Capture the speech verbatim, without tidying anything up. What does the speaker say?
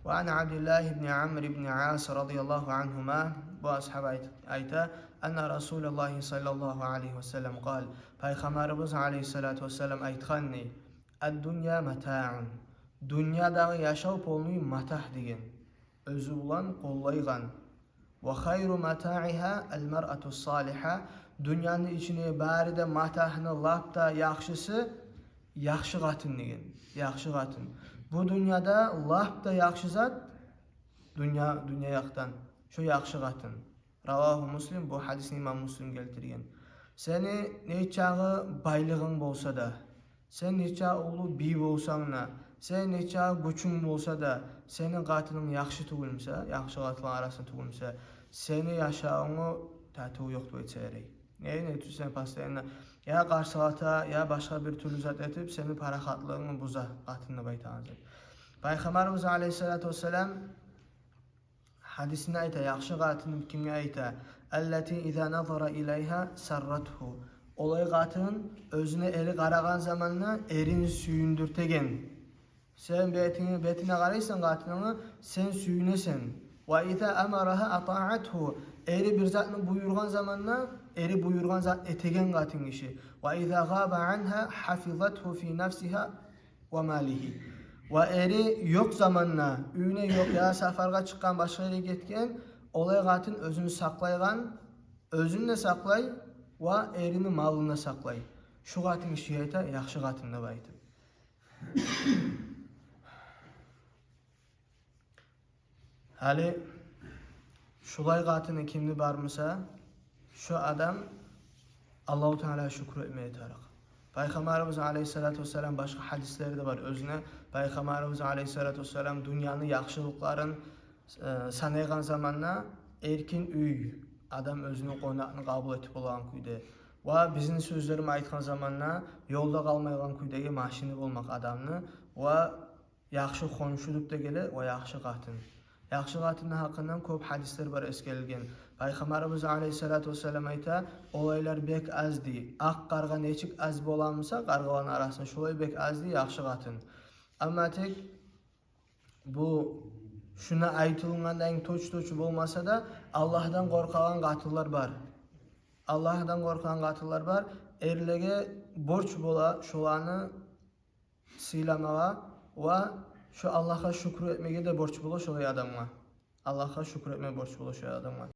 وعن عبد الله بن عمرو بن العاص رضي الله عنهما, бу асгьаб айт-, айта: أن رسول الله صلى الله عليه وسلم قال, Пайхаммарыбыз алейгьиссалату вассалам айтгъан дей: الدنيا متاع, дюньядагъы яшав полный матагь деген, оьзю булан къоллайгъан. وخير متاعها المرأة الصالحة, дюньяны ичине бары да матагьны лап да яхшысы яхшы къатын деген, яхшы къатын. Бу дюньяда лап да яхшы зат дюнья, дюнья якъдан, шо яхшы къатын. رواه مسلم, бу гьадисни имам Муслим гелтирген. Сени нечакъы байлыгъынг болса да, сен нечакъы уллу бий болсанг да, сен нечакъы гючюнг болса да, сени къатынынг яхшы тюгюл буса, яхшы къатынлар арасында тюгюл буса, сени яшавунгну татыву ёкъ деп айтса ярай. Неге, неге тюгюл сен постоянно я къарсылата, я башгъа бир тюрлю зат этип, сени парахатлыгъынгны буза къатын деп айтагъан зат. Пайхаммарыбыз алейгьиссалату вассалам гьадисинде айта, яхшы къатын кимге айта? التي إذا نظر إليها سرته. Олай къатын, оьзюне эри къарагъан заманда эрин сююндюртеген. Сен бетине, бетине къарайсан къатынынгны, сен сююнесен. وإذا أمرها أطاعته. Эри бир затны буюргъан заманда, эри буюргъан зат этеген къатын гиши. وإذا غاب عنها حفظته في نفسها وماله. Ва эри ёкъ заманда, уьюне ёкъ, я сапаргъа чыкъгъан, башгъа ерге гетген, олай къатын оьзюн сакълайгъан, оьзюн де сакълай ва эрини малын да сакълай. Шу къатын гишиге айта яхшы къатын деп айтып. Гьали шулай къатыны кимни бар буса, шо адам Аллагьу Таалагъа шюкюр этмеге тарыкъ. Пайхаммарыбыз алейгьиссалату вассалам, башгъа гьадислери де бар оьзюне, Пайхаммарыбыз алейгьиссалату вассалам дюньяны яхшылыкъларын, э, санайгъан заманда эркин уьй, адам оьзюню къонакъны къабул этип болагъан кюйде. Ва бизин сёзлерим айтгъан заманда ёлда къалмайгъан кюйдеги машини болмакъ адамны ва яхшы хоншу деп де геле, ва яхшы къатын. Яхшы къатынны гьакъындан кёп гьадислер бар эсгерилген. Пайхаммарыбыз алейгьиссалату вассалам айта, олайлар бек аз дей. Акъ къаргъа нечик аз боламыса къаргъаланы арасында, шолай бек аз дей яхшы къатын. Амма тек бу шуна айтылгъандай точ-точ болмаса да, Аллагьдан къоркъагъан къатынлар бар. Аллагьдан къоркъагъан къатынлар бар. Эрлеге борч бола шоланы сыйламагъа ва шо Аллагьгъа шюкюр этмеге де борч бола шолай адамгъа. Аллагьгъа шюкюр этме борч бола шолай адамгъа.